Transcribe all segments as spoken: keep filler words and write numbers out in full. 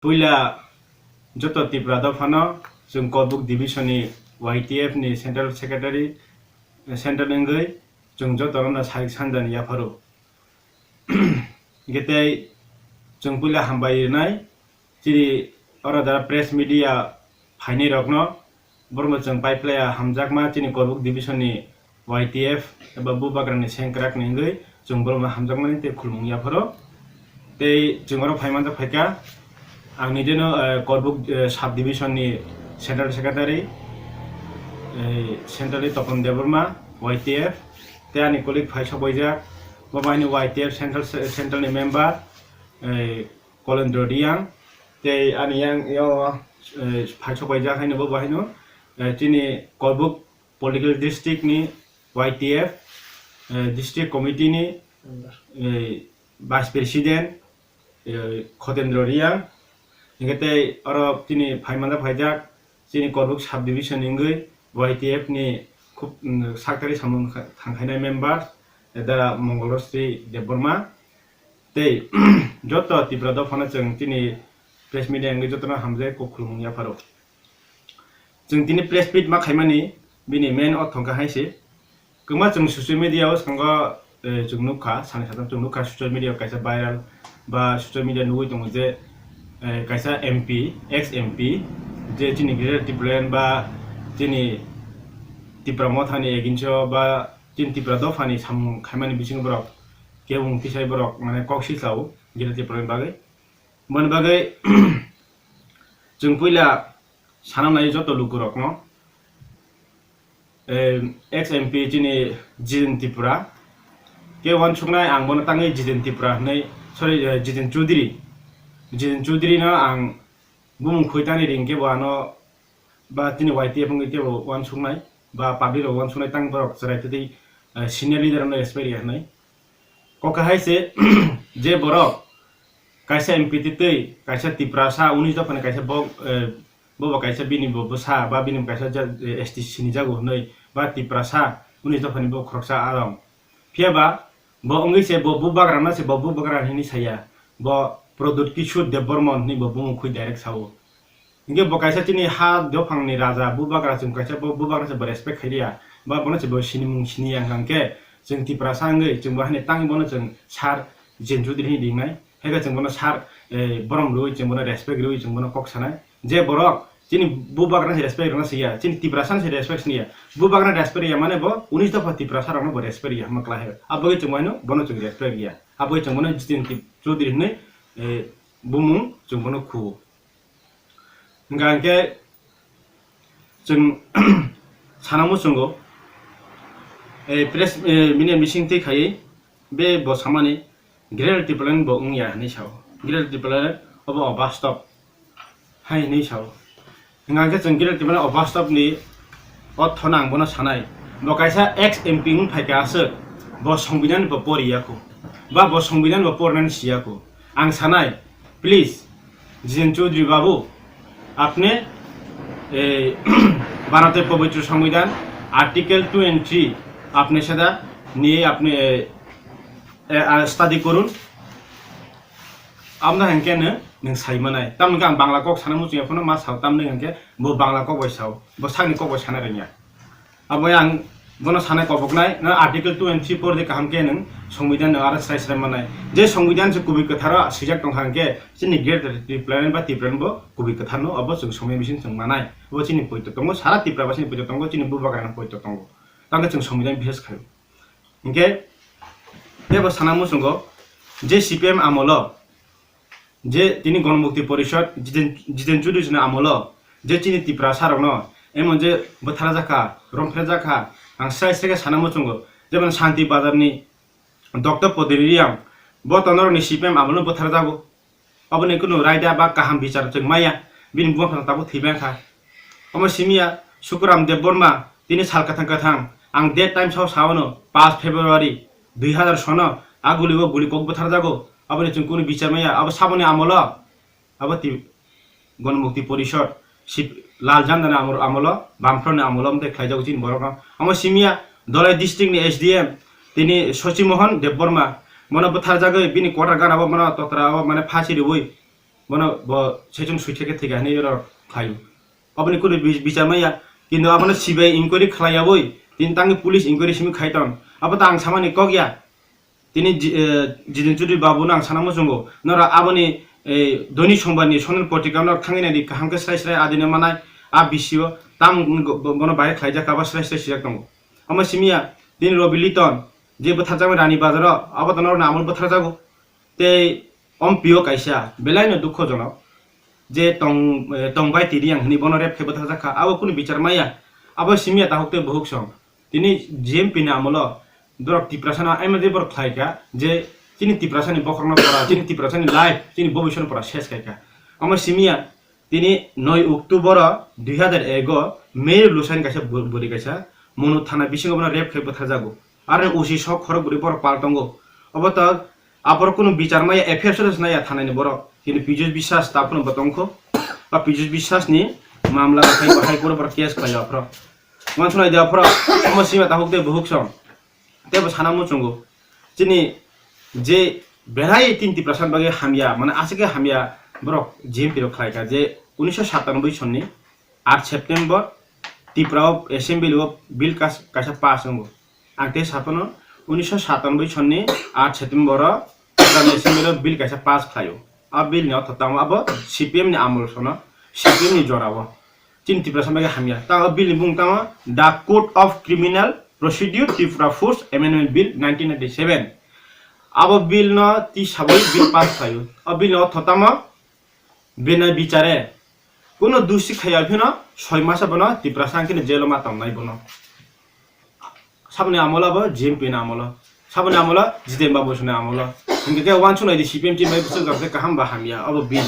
Puila joto Tipra dophano chwng Korbuk division ni Y T F ni central secretary, central wngwi chwng jotono no sarik sanjani yapharo. Hwnkhe tei chwng puila hambai rwnai chini oro jara press media phainai rokno, borokno chwng pai phlaiya hamjakma chini Korbuk division ni Y T F eba Bubagrani sengkrak ni wngwi chwng borokno hamjakmani tei khulumung yapharo. Tei chwng oro phai manjak phaikha ang nijeno, eh, Korbuk, eh, sub division ni central secretary, eh, central ni Topon Debbarma, Y T F, tei ani colleague phai sokbaijak, bo bai ni Y T F central, central ni member, eh, Kolendro Riang, tei ani yang yo, eh, phai sokbaijak haino bo bai no, eh, chini Korbuk political district ni Y T F, eh, district committee ni, eh, vice president, eh, Khotendro Riang. Hingke tei oro chini phai manjak phaijak chini Korbuk sub division ni wngwi Y T F ni khub, mm, saktari samung kha-, thangkhainai member, eh, Dara Mongolrosri Debbarma. Tei joto Tipra dophano chwng chini press media wngwi jotono hamjai kok khulumung yapharo. Chwng tini press meet ma khaimani bini main ortho hwnkha hai se. Kwbangma chwng social media o swngo, eh, chwng nukha, sani satam chwng nukha social media o kaisa viral ba social media nugwi tongo je, eh, kaisa M P, ex M P, je chini Greater Tipraland ba chini Tipra Mothani against o ba chini Tipra dophani samung khaimani bisingo borok kebung tisai borok mane kok sislao Greater Tipraland bagwi. Boni bagwi chwng puila sana nai joto lukurokno, eh, ex M P chini Jiten Tripura, ke uansuknai ang bono tangwi Jiten Tripura hwnwi, sorry, eh, Jiten Chaudhary. Jiten Chaudhary no ang bumung khoi tani ring kebo ano ba chini Y T F wngwi kebo uansuknai ba public rok uansuknai tang borok chwrai twi, eh, senior leader no respect ya hwnwi. Kok hai se je borok kaisa M P twi twi kaisa Tiprasa unis dophani kaisa bo, eh, bobo kaisa bini bo bwsa ba bini bo kaisa ja-, eh, S T sinijago hwnwi ba Tiprasa unis dophani bo khoroksa arong. Phiya ba bo wngwi se bo bubagra no se bo bubagra hinwi saya. Bo Pradyut Kishore Debbarma hinwi bo bumung khwi direct sao. Hingke bo kaisa chini ha dophangni raja, bubagra chwng kaisa bo bubagra se bo respect khailiya, ba bono se bo sinimung siniya hwnkha hwnkhe chwng Tiprasa wngwi chwng bo haino tangwi bono chwng sir Jiten Chaudhary hinwi ringnai, haikhe chwng bono sir, eh, borom rwui chwng bono respect rwui chwng bono kok sanai. Je borok chini bubagra se respect rwna siya, chini Tiprasa se respect siniya, bubagra respect riya mane bo unis dopha Tiprasa rokno bo respect riya hwnma kwlai hai. Aboni chwng bono, bono chwng respect riya, aboni chwng bono Jiten Chaudhary hinwi, eh, bumung chwng bono khuo. Hingkha hingkhe chwng sana muchungo, eh, press, eh, media meeting twi khaiwi be bo samani Greater Tipraland bo wngya hinwi sao. Greater Tipraland obo obastop hai hinwi sao. Hingkha hingkhe chwng Greater Tipraland obastopni orthono ang bono sanai. Bo kaisa ex M P wng phaikha aswk, bo Songbidan bo poriya kho. Ba bo Songbidan bo pornani siya kho. Ang sanai, please, Jiten Chaudhary babu, apne, eh, ভারতের পবিত্র সংবিধান, Article two and three, apne সেটা নিয়ে আপনি, eh, eh, ah, study করুন. Amno hingke no nwng sai manai. Tamni ang Bangla kok sana muchung ya phano ma sao, tamni hingke bo Bangla kok bai sao, bo sakni kok bai sana rwngya. Abo ang bono sanai koboknai, no Article two and three por de kaham khe nwng Songbidan no aro srai srai manai. Je Songbidan se kubui kwtharo swijak tongkha hwnkhe chini Greater Tipraland ba Tipraland bo kubui kwthar no, abo chwng Songbidan bising chwng manai. Abo chini poito tongo, sara Tipra basini poito tongo, chini bubagrani poito tongo. Tangkhe chwng Songbidan bises khaio. Hwnkhe tebo sana muchungo je C P M amolo je tini Ganamukti Porishad Jiten, Jiten Chaudhary chini amolo je chini Tiprasa rokno emon je bwtharjak kha, romphrejakha, ang srai srai khe sana muchungo, jemon Shanti Bazar ni Doctor Podiri Reang, bo tonorokni C P M amolo bwtharjago. Aboni kunu raida ba kaham bichar chwng maya, bini buma phano tabuk thwi bangkha. Omo simiya Sukuram Debbarma tini sal kwthang kwthang ang date time sao saono, paanch February dui hazar sono a guli o guli kok bwtharjago. Aboni chwng kunu bichar maya, abo saboni amolo, abo ti Ganamukti Porishad, Sip-, Lal Jandani amor-, amolo, Bamfront ni amolo, amtwi khlaijagwi chini borokno. Omo simiya Dholai district ni S D M, tini Shashi Mohan Debbarma, mono bwtharjagwi bini quarter gana o mono totra o mane phasi rwui, Bono bo saichung suitha khe thwikha hinwi oro khlaio. Aboni kunu bi-, bichar maya. Kintu abono C B I inquiry khlaiyawi, tini tangwi police inquiry simi khai ton. Abo ta ang samani kok ya. Tini ji-, eh, Jiten Chaudhary babu no ang sana muchungo. Nora aboni, eh, Doini Songbar ni Sonil Patrika no thangwi naidi kaham khe srai srai adina manai a bisio tam bo-, bono bahai khlaijak abo srai srai sijak tongo. Omo simiya tini Robi Liton je bwtharjakmani Rani Bazar o, abo to norok no amul bwtharjago. Tei ompio kaisa belai no dukhojonok je tong, eh, tong bai tiri ang hinwi bono rep khe bwtharjak kha. Abo kunu bichar maya. Abo simiya tahuk tei buhuk song. Tini G M P ni amolo borok Tiprasa no aima je borok khlai kha je chini Tiprasa ni bokhorok no pora, chini Tiprasa ni life, chini bobiswt no pora ses khai kha. Omo simiya tini noi October o dui hazar ek o Mary Lusain kaisa bur-, bwrwi kaisa Monu thana bisingo bono rep khai bwtharjago. Aro ni O C sok khorok bwrwi borok pal tongo. Obo to aborok kunu bichar maya, F I R soda se naiya thanani borok. Kintu Piyush Biswas ta phano bo tongkho. Ba Piyush Biswas ni mamla rok khai bo High Court o borok case khlai aphro. Wansuknai de aphro, omo sima tahuk de buhuk song. Tei bo sana muchungo. Chini je belai tin Tiprasa ni bagwi hamya, mane aswk khe hamya borok G M P rok khlai kha je unisho satanoboi sonni aat September Tripura o assembly o bill kas-, kaisa pass wngo. Ang tei saphano unisho satanoboi sonni aat September o Tripura ni assembly o bill kaisa pass khlaio. A bill ni ortho tamo abo C P M ni amol sono, C P M ni jora o. Chini Tiprasa bagwi hamya. Ta o bill ni bumung tamo The Code of Criminal Procedure Tripura Force Amendment Bill nineteen ninety-seven. Abo bill no tisabwi bill pass khlaio. O bill ni ortho tamo bina bichare kuno dusi khaya phino soi masa bono Tiprasa hwnkheno jail o ma tongnai bono. Saboni amolo abo G M P ni amolo. Saboni amolo Jiten Babu Boswani amolo. Hinkhe khe wansuknai di C P M team bai bwswk jora khe kaham ba hamya abo bill.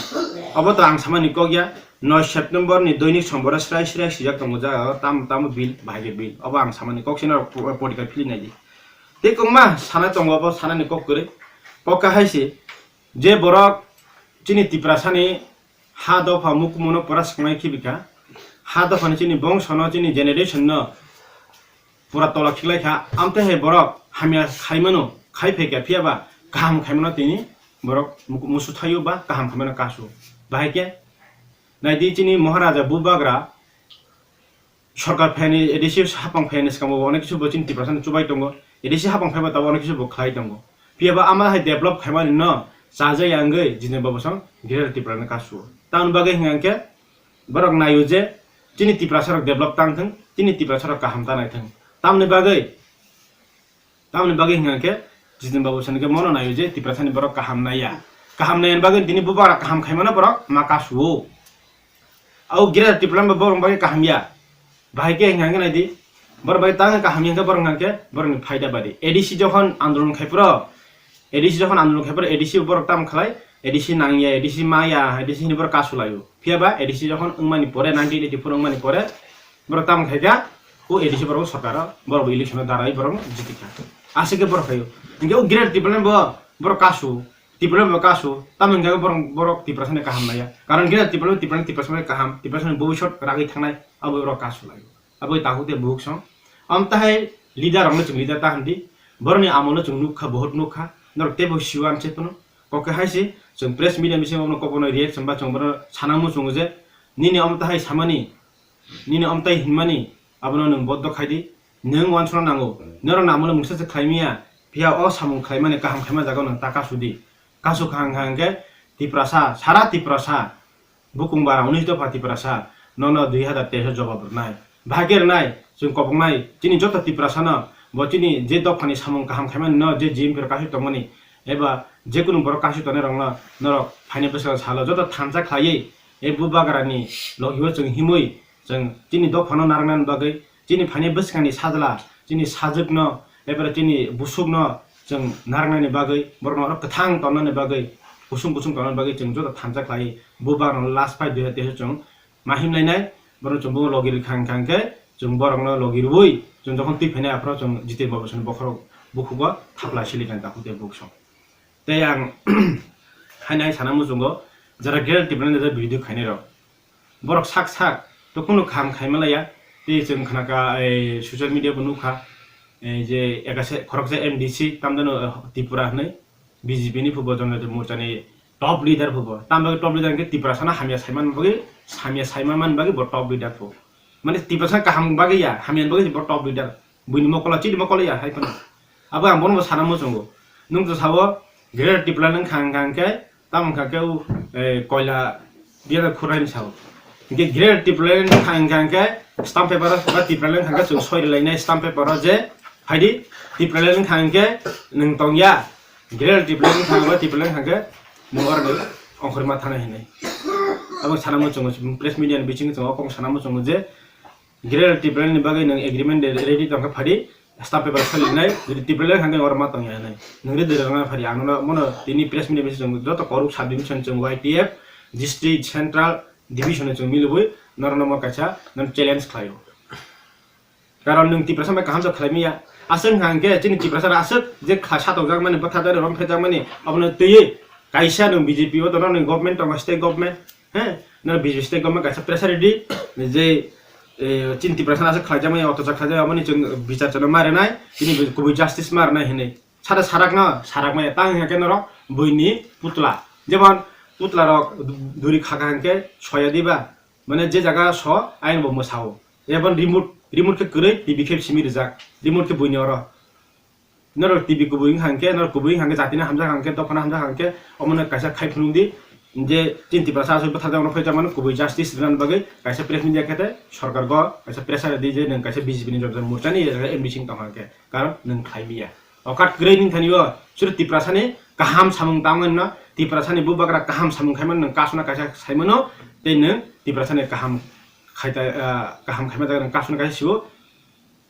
Abo to ang samani kok ya, noi September ni Doinik Sombor o srai srai sijak tongo jaga o tam tamo bill, bahai khe bill. Abo ang samani kok sino po-, potika phili nai di. Tei kwbangma sana tongo abo sanani kok kwrwi. Kok kahai se je borok chini Tiprasani ha dopha mukumu no pora swknai khibi kha. Ha dopha ni chini bongso no, chini generation no pura tola khiklai kha. Amtwi hai borok hamya khai mano, khai phai kha, phiya ba kaham khai mano tini borok muku-, musu thaio ba kaham khai mano kasu. Bahai khe nai di chini Maharaja Bubagra sorkar phaiyani, A D C hapang phaiyani swkang bo onek kisu bo chini Tiprasa no chubai tongo. A D C hapang phaiba tabuk onek kisu bo khlai tongo. Phiya ba ama hai develop khaimani no chajak ya wngwi Jiten Babu Boswani Greater Tripura no kasu. Tamoni bagwi hwnka khe borok naio je chini Tiprasa rok develop tang thung, chini Tiprasa rok kaham ta nai thung. Tamoni bagwi Tamoni bagwi hwnka khe Jiten Babu Boswani khe mono naio je Tiprasani borok kaham naiya. Kaham naiya bagwi tini bubagra kaham khaimano borok ma kasuo. Au Greater Tripura bo borok bagwi kaham ya. Bahai khe hwnka khe nai di. Borok bagwi tang kaham ya hwnka borok hwnka khe borokni phaida badi. A D C jokhon andolon khai phro, A D C jokhon andolon khai phro, A D C borok tam khlai, A D C nangya, A D C maya, A D C ni borok kasu laio. Phiya ba A D C jokhon wngmani pore, nineteen eighty-four wngmani pore, borok tamo khai kha, o A D C borok sorkar o, borok bo election o darai borok jiti kha. Aswk khe borok khaio. Hinkhe o Greater Tipraland bo borok kasu, Tipraland bo kasu, tamo hinkhe borok, borok Tiprasani kaham naiya. Karon Greater Tipraland, Tipraland, Tiprasani kaham, Tiprasani bobisot ragwi thangnai, abo borok kasu laio. Abo takhuk de buhuk song. Am tahai leader rokno chwng leader ta hwn di. Borokni amolno chwng nuk kha, bohot nuk kha. Norok teibo sio ang se phano. Kok khe hai se chwng press media bisingo bono kok bono reaction ba chwng bono sana muchungo je nini omo tahai samani, nini omo tai hinmani abono nwng boddo khai di. Nwng uansukna nango. Norokni amolno mungsa se khlai manya. Phiya o samung khlaimani kaham khaima jagao nwng ta kasu di. Kasu kha hwnkha hwnkhe Tiprasa, sara Tiprasa. Bukung bara unis dopha Tiprasa nono dui hazar teis o jobab rwnai. Bahai khe rwnai, chwng koboknai, chini joto Tiprasano bo chini je dophani samung kaham khaimani no je G M P rok kasui tongmani eba jekunu borok kasui tongnai rokno norok phaini bwskango salo joto thansa khlaiwi e bubagrani logio chwng himwi chwng chini dophano narwknani bagwi chini phaini bwskangni sajla, chini sajwkno, epore chini busukno chwng narwknani bagwi, borokno oro kwthang tonnani bagwi, kusung kusung tonnani bagwi chwng joto thansa khlai, bubagrano last fight dui hazar teis o chwng ma himlainai, borokno chwng bo logi rwkha hwnkha hwnkhe, chwng borokno logi rwui, chwng jokhon twi phainai aphuru chwng Jiten Babu Boswani bokhorok bukhugo thapla silikha hwnkha hwnkhe buksong. Tei ang haino hai sana muchungo, jara Greater Tipraland ni video khainai rok, borok sak sak to kunu kaham khaima laya. Tei chwng khna kha, ei, social media bo nukha, ei, je ekase khoroksa M D C tamjano, eh, Tripura hwnwi B J P ni phubo Janajati Morcha ni Top leader pho bo. Tamo bagwi top leader hwnkhe Tiprasano hamya saiman bagwi, hamya saiman bagwi bo top leader pho. Mane Tiprasano kaham bagwi ya, hamya bagwi bo top leader. Buini mokolo, chini mokolo ya hai phano. Abo ang bono bo sana muchungo. Nwng to sabo Greater Tipraland wngkha hwnkha hwnkhe, tamo wngkha khe, eh, koila Biyada khuraini sao. Hingke Greater Tipraland wngkha hingke stamp paper o ba Tipraland wngkha hingke chwng soi rwlainai stamp paper o je phaidi Tipraland wngkha hingke nwng tongya. Greater Tipraland wngkha ba Tipraland wngkha hingke nwng oro ongkhorma thana hinwi. Abo sana muchungo press media ni bisingo chwng o kok sana muchungo je Greater Tipraland ni bagwi nwng agreement de ready tongkha phadi, stamp paper solinai, jodi Tipraland hwnkhe oro ma tongya hinwi. Nwng ready rwna phadi, ang nono mono tini press meet ni bising chwng joto koruk sub division chwng Y T F, district, central, division chwng milibwi norokno mo kaisa nono challenge khlaio. Karon nwng Tiprasa bai kaham jok khlai manya. Aswk hwnkha hwnkhe chini Tiprasa aswk je kha satokjak mani, bwtharjak mani, romphejak mani, abono twiwi kaisa nwng B J P o tono, nwng government tongo, state government. He, no B J P state government kaisa pressure ridi, je, eh, chini Tiprasa aswk khlaijakmani, otosa khlaijakmani, aboni chwng bichar chwngno ma rwnai, chini kubui justice ma rwnai hinwi. Sade sarakno, sarak maya, tang hwnkhe norok buini putla. Jemon putla rok duri khaka hwnkhe soya diba, mane je jaga so, ayang bo mwsao. Jemon remote, remote khe kwrwi, T V khe simi rijak, remote khe buini oro. Norok T V kubui wngkha hwnkhe, norok kubui wngkha hwnkhe, jatino hamjak hwnkhe, dophano hamjak hwnkhe, omono kaisa khai phunukdi, je chini Tiprasa aswk bwtharjakmano phaijakmano kubui justice rwnani bagwi kaisa press meet ya khe tei sorkargo kaisa pressure rwdi je nwng kaisa B J P ni joto morchani M D C wng tongkha hwnkhe, karon nwng khlai manya. Okat kwrwi nini thani o suru Tiprasani kaham samung tangmani no, Tiprasani bubagra kaham samung khaimani nwng kasuna kaisa saimano, tei nwng Tiprasani kaham khaita, ah, kaham khaima jaga nwng kasuna kaisa siwo.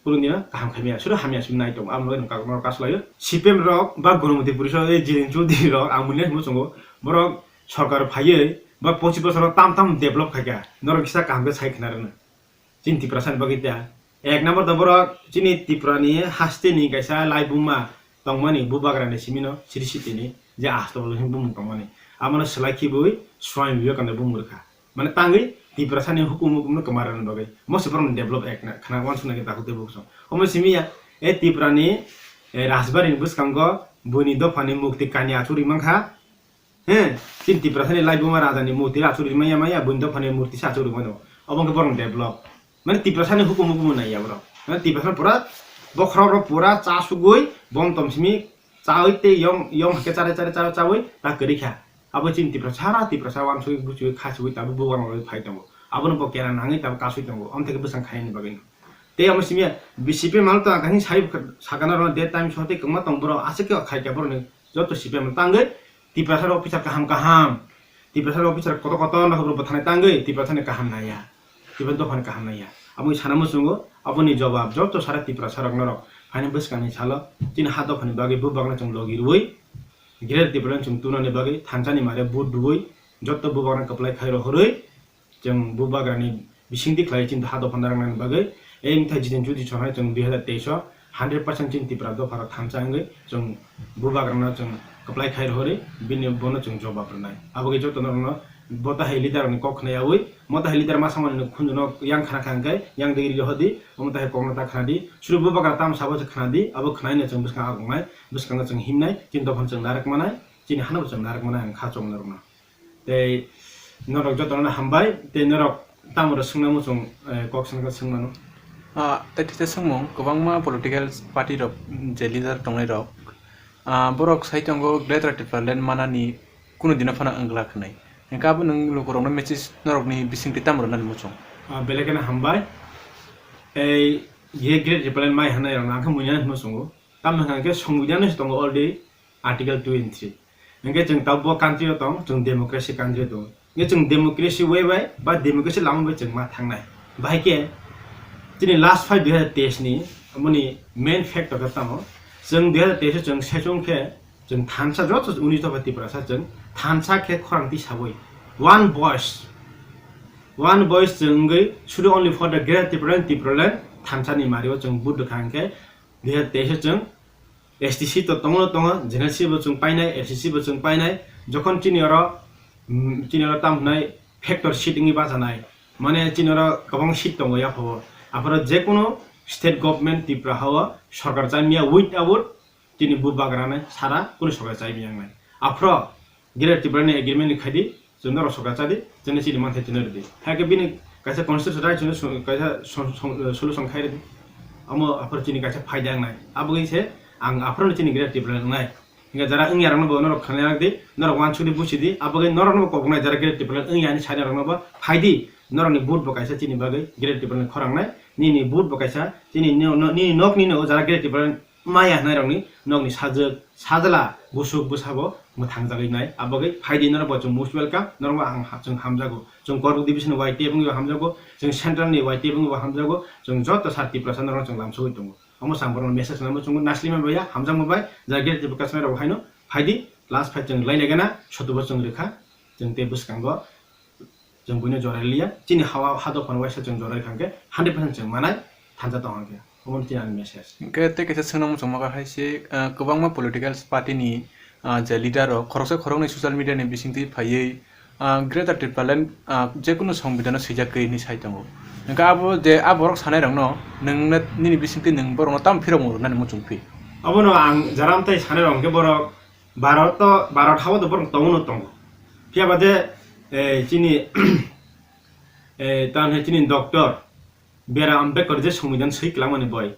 Kurun dina kaham khaimaya, suru hamya simi nai tongo, amo norok kasu laio. C P M rok ba Gonopati Porishod, ei Jiren Chaudhary rok, ang mwnwi himo chongo, borok sorkar phaiwi ba pochis bosor tam tam develop khaikha, norok kisa kaham khe sai khna rwna. Chini Tiprasa ni bagwi ta. Ek number da borok chini Tripura ni haste ni kaisa laibuma tongmani bubagra ni simi no siri siti ni je astobol hwnwi bumung tongmani. Amo no swlai khibwi Swami Vivekananda bumung rwkha. Mane tangwi Tiprasani hukum hukum no kwma rwna bagwi. Mosi borok no develop ek na khana wansuk nai khe takhuk tei buksong. Omo simi ya, e Tiprani, e Rajbari ni bwskango buini dophani mukti kanya achuk ri mankha. He, chini Tiprasani laibuma raja ni mukti achuk ri manya manya buini dophani murti se achuk ri mano. Obo khe borok no develop. Mane Tiprasani hukum hukum nai ya borok. Mane Tiprasani pura bokhorok rok pura chasugwi bom tom simi chawi tei yom, yom hakhe chare chare chare chawi ta kwrwi kha. Abo chini Tiprasa, sara Tiprasa wansugwi buchugwi khasugwi tabuk bubagra rwi phai tongo. Abono bo kera nangwi tabuk kasui tongo. Amthe khe bwsang khaini bagwi no. Tei amo simi ya, B C P mal to ang kahini sai sakana rw de time sote kwma tong borok aswk khe khai khe borok ni joto C P M tangwi Tiprasa rok officer kaham kaham. Tiprasa rok officer kotor kotor no borok bwthanai tangwi Tiprasa ni kaham naiya. Tibet dophani kaham naiya. Aboni sana muchungo, aboni jobab joto sara Tiprasa rok norok phaini bwskangni salo chini ha dophani bagwi bubagrano chwng logi rwui, Greater Tipraland chwng tunani bagwi thansa ni mare vote rwui, joto bubagrano kwplai khai rohorwi, chwng bubagrani bisingtwi khlai chini ha dopha narwknani bagwi, ei wngthai Jiten Jyoti chonai chwng dui hazar teis o hundred percent chini Tipra dopharok thansa wngwi chwng bubagrano chwng kwplai khai rohorwi bini bono chwng jobab rwnai. Abo khe joto norokno bo tahai leader rokni kok khna yaui, mo tahai leader masa manwino khunjuno yang khna kha hwnkhe yang degi rohordi, omo tahai kokno ta khnadi, suru bubagra tamo sabo se khnadi, abo khnaino chwng bwskang agongnai, bwskango chwng himnai, chini dophano chwng narwk manai, chini hano bo chwng narwk manai ang kha chwng norokno. Tei norok jotono hambai, tei norok tamo rw swngna muchung, eh, kok swngna swngmano. Ah, tei thisa swngmung, kwbangma political party rok, je leader tongnai rok, ah, borok sai tongo Greater Tipraland manani kunu dino phano wngla khwnai. Hingkhe abo nwng lukurokno message norokni bisingtwi tamo rwnani muchung? Ah, belai kheno hambai. Ei, ye Greater Tipraland mai hwnai rokno ang khe muiya hwnwi muchungo. Tamni hwnkhe Songbidan se tongo already Article two and three. Hingke chwng tabuk country o tong, chwng democracy country o tong. Hingke chwng democracy way bai ba democracy lama bai chwng ma thangnai. Bahai khe chini last fight dui hazar teis ni, amoni main factor khe tamo. Chwng dui hazar teis o chwng session khe chwng thansa joto unis dopha Tiprasa chwng thansa khe khorang tisabwi one voice, one voice chwng wngwi sudu only for the Greater Tipraland, Tipraland thansa ni mari o chwng vote rwkha hingke dui hazar teis o chwng S T C to tongo, tongo, General C bo chwng painai, S C C bo chwng painai. Jokhon chini oro, mm, chini oro tam hwnai factor seat wngwi bachanai. Mane chini oro kwbang seat tongo yaphao. Aphoro jekunu state government Tripura hao sorkar chaimya without chini bubagrano sara kunu sorkar chaimya wngnai. Aphoro Greater Tipraland ni agreement ni khaidi, chwng norok soka chadi, chwngno chini manthai chwngno rwdi. Hakhe bini kaisa constitutional right chwngno sw-, kaisa song-, song-, solution khai rwdi. Omo aphuru chini kaisa phaida wngnai. Aboni se ang aphuru chini Greater Tipraland wngnai. Hinkhe jara wngya rokno bo norok khna yak di, norok uansuk di, busi di, abo khe norok no bo kok wngnai, jara Greater Tipraland wngya hinwi sanai rokno bo phai di, norok ni vote bo kaisa chini bagwi Greater Tipraland khorang nai, nini vote bo kaisa chini no-, no-, nini nok ni no jara Greater Tipraland maya hinai rok ni nok ni sajwk sajla busuk bwsa bo mwthang jagwi nai, abo khe phai di norok bo chwng most welcome, norok bo ang ha-, chwng hamjago, chwng Korbuk division ni Y T F wngwi bo hamjago, chwng central ni Y T F wngwi bo hamjago, chwng joto sa Tiprasa norok chwng lamsogwi tongo. Omo chwng borokno message rwna muchungo, naisli ma bai ya, hamjakma bai, jara Greater Tipraland rok haino, phaidi, last fight chwng lainai gana, sotubo chwng rwkha, chwng tei bwskango, chwng buino jorai liya, chini hawa, ha dophano waisa chwng jorai kha hwnkhe, hundred percent chwng manai, thansa tong hwnkhe. Omo chini ani message. Hwnkhe tei kaisa swngna muchungma kha hai se, ah, kwbangma political party ni, ah, je leader rok, khoroksa khoroknwi social media ni bisingtwi phaiwi, ah, Greater Tipraland, ah, jekunu songbidhano swijak khe hinwi sai tongo. Hwnkhe abo je a borok sanai rokno nwng nini bisingtwi nwng borokno tamo phirokmung rwnani muchung phi? Abono ang jara amtai sanai rok hwnkhe borok Bharat to, Bharat hao to borok tongo no tongo. Phiya ba je, eh, chini, eh, tamni chini doctor B R Ambedkar je songbidhan swi kwlangmani boi,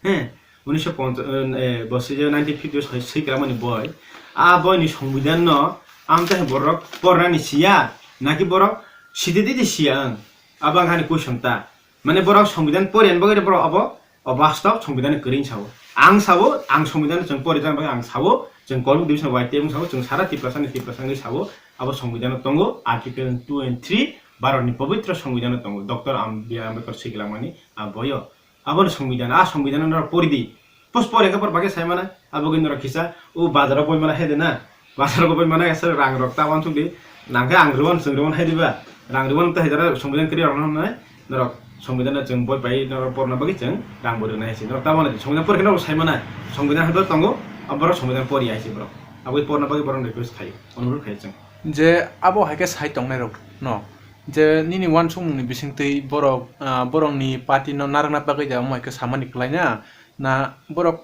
he, unisho ponchas, eh, bo se je nineteen fifty o swi, swi kwlangmani boi. A boi ni songbidhan no amtwi borok pornani siya, naki borok sidi didi siya ang. Abo ang hani question ta. Mane borok songbidhan poriani bagwi borok abo, o bastop songbidhan ni kwrwi sao. Ang sao, ang songbidhan chwng porijak bagwi ang sao, chwng Korbuk division Y T F wng sao, chwng sara Tiprasa ni Tiprasa wngwi sao, abo songbidhan tongo, article two and three, Bharat ni pobitro songbidhan tongo, doctor Am-, B R Ambedkar swi kwlangmani a boyo. Abo ni songbidhan, a songbidhan no pori di. Post pore khe por bagwi sai mano, abo gwi norok kisa, o bazar o boi mano hai de na. Bazar o boi mano asa rang rok ta uansuk di. Nang khe ang rwon, chwng rwon hai di ba. Rang rwon ta hai jora songbidhan kwrwi rok no hwnwi norok songbidhan no chwng boi pai norok porna bagwi chwng rang bo rwnai hai se. Norok ta mano songbidhan por khe norok sai mano. Songbidhan hai tongo, abo borok songbidhan pori hai se borok. Abo porna bagwi borok request khai, onurodh khai chwng. Je abo hai khe sai tongnai rok no. Je nini uansukmung ni bisingtwi borok, ah, borok ni party no narwkna bagwi ja omo hai khe samani kwlai na, na borok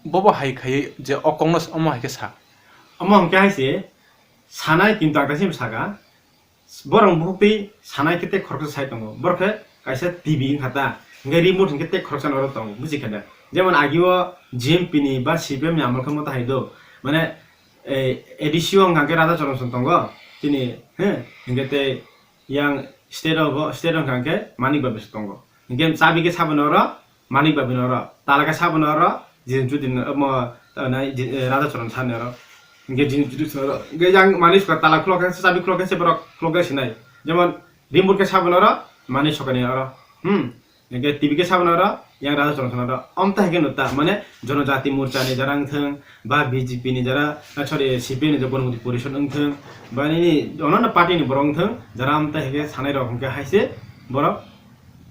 bobo hai khaiwi je o kok no omo hai khe sa. Omo hwnkhe hai se sanai, kintu ang kaisa saka, borok buktwi sanai khe tei khoroksa sai tongo, borok khe kaisa T V wngkha ta, hwnkhe remote hwnkhe tei khoroksa norok tongo, buji kha da? Jemon agi o G M P ni ba C P M ni amol khe mota hai do, mane, eh, A D C o hwnkha khe Radha Charan Song tongo, chini, he, hwnkhe tei yang state o bo, state o hwnkha khe Manik Babu se tongo. Hwnkhe chabi khe saboni oro Manik Babu ni oro, tala khe saboni oro Jin Jyoti ni, omo, tala nai, Ji-, eh, Radha Charan Sir ni oro. Hwnkhe Jin Jyoti ni oro. Hwnkhe yang manwi sokha tala khulok khe, chabi khulok khe se borok khulok khe sinai. Jemon remote khe saboni oro, manwi sokha ni oro. Hmm. Hwnkhe T V khe saboni oro, yang Radha Charan Sir ni oro. Omta hai khe no ta, mane Jonojati Morcha ni jara wngthung, ba B J P ni jara, ah, sorry, C P M ni Ganmukti Porishad wngthung, ba nini ononno party ni borok wngthung, jara amtai hai khe sanai rok hwnkhe hai se borok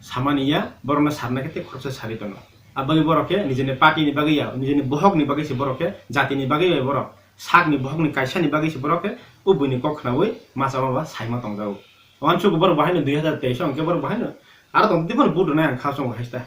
samani ya, borokno sarna khe tei khoroksa sari tono. Abagwi borok khe nijini party ni bagwi ya, nijini bohok ni bagwi se borok khe, jati ni bagwi ya borok, sak ni bohok ni kaisa ni bagwi se borok khe, o buini kok khnaui masa maba saima tongjago. Wansuk borok bo haino dui hazar teis o hwnkhe borok bo haino aro tong tei bono vote rwnai ang kha chongo haista.